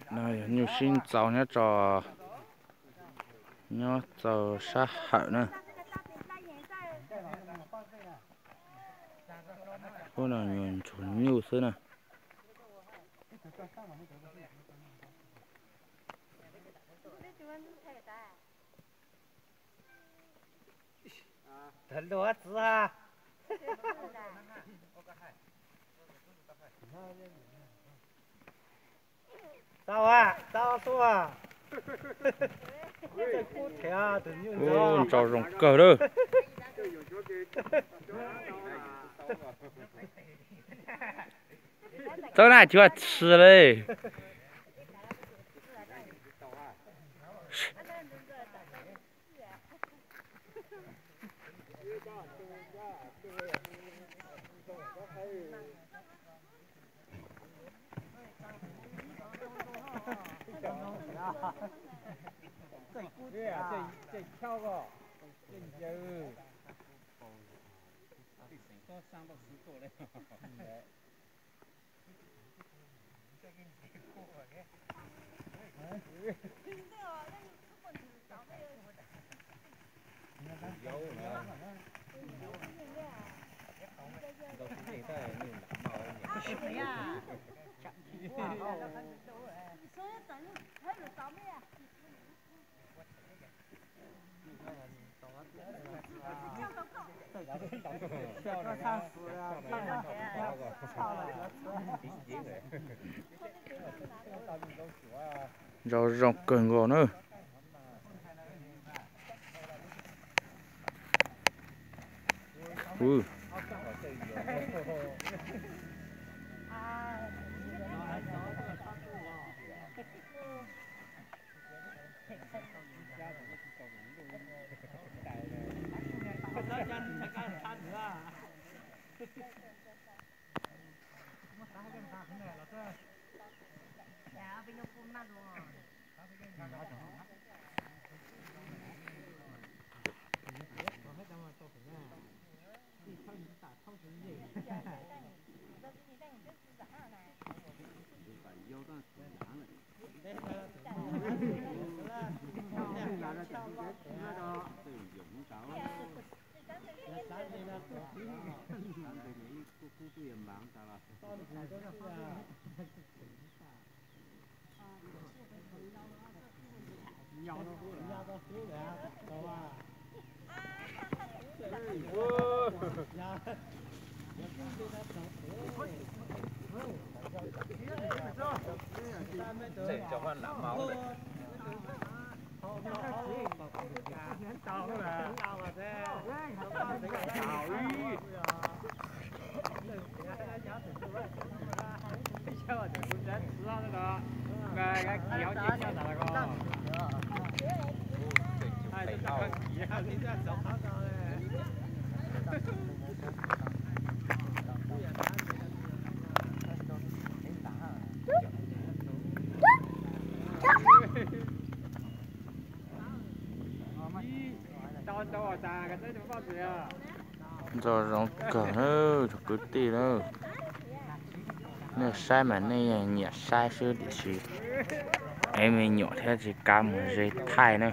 No yog nyuj sib ntxaus nyob tso, nyob txaus sab hawm na. Ub, no nyuag ntsuag nyuj xwb na. Txav luag txiv. Txav, txav tuaj. Ntsaus zoo kawg lawm. Txawb na, cuag tshis li. Ntsaus zoo kawg nkaus na. Ntsaus zoo kawg na, cov kwv tij na. Nej saib mas nej yeej nyiam saib xwb tiam sis ev me nyuam thiab tsis kam mus ze thaij na,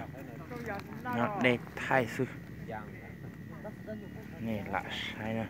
nyob deb thaij xwb. Nej lam saib na.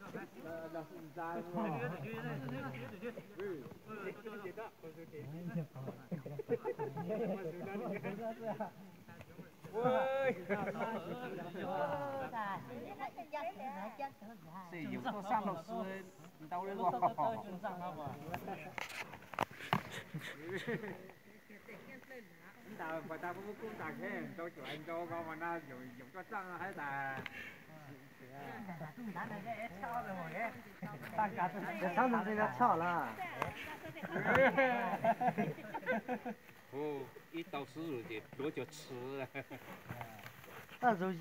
Xwm yus tuaj sab laug xwb ntau li los. Ntawd pas tas kuj ntawd kub ntawd kub ntawd kub ntawd ko mas no yus tuaj txaj haib tas. Tshaj ntawd no tshaj lawm. Ib tau xwb ces pluav cov tshis. Tus luj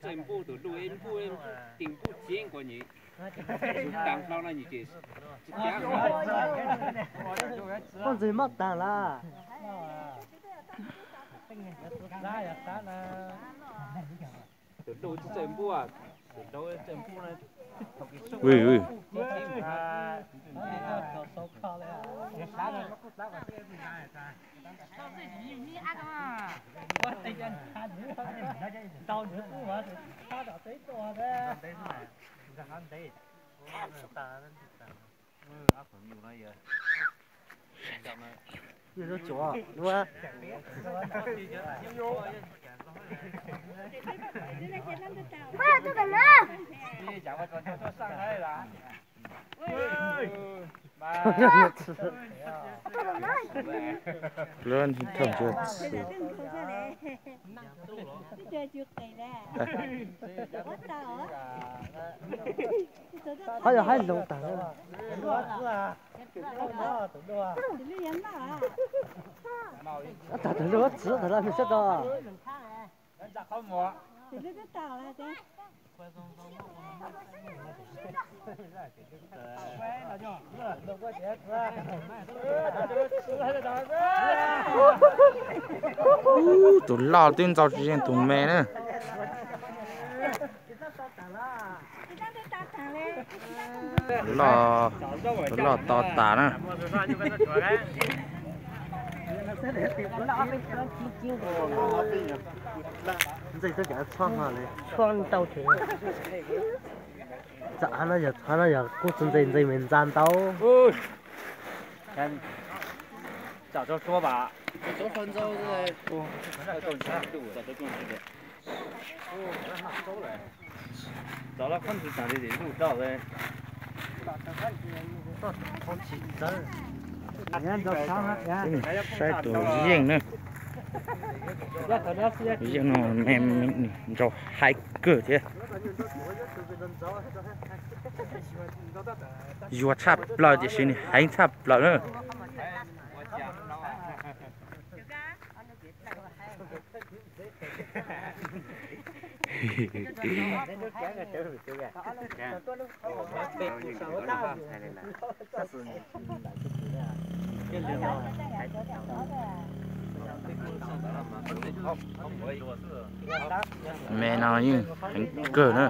txawj npuj, tus luj ib npuj, tis npuj ciab nkaus nyem, tus taag hlau no nyem ces tsis cab. Koj ntxwg mob taag lawm. Tus luj txawj npuj, tus luj txawj npuj no. Lub thooj ntsuag txwv. Qhov yog haib zoov tag. Tag tus luj txwv tag lawm sab tod. Tus loj twb ntxau tsis yeej tus me na. Tus loj, tus loj to tas na. Ntxawg txhob cam, txhob ntau. Txawm av no yog, av no yog kuj txog ntxawg, ntxawg me ntxa ntau. Saib tus yeej na. Yeej no me me ntsaus heev kawg thiab. Yuag tshaj plaws tiam sis nws heev tshaj plaws na. Me no yeej heev kawg na.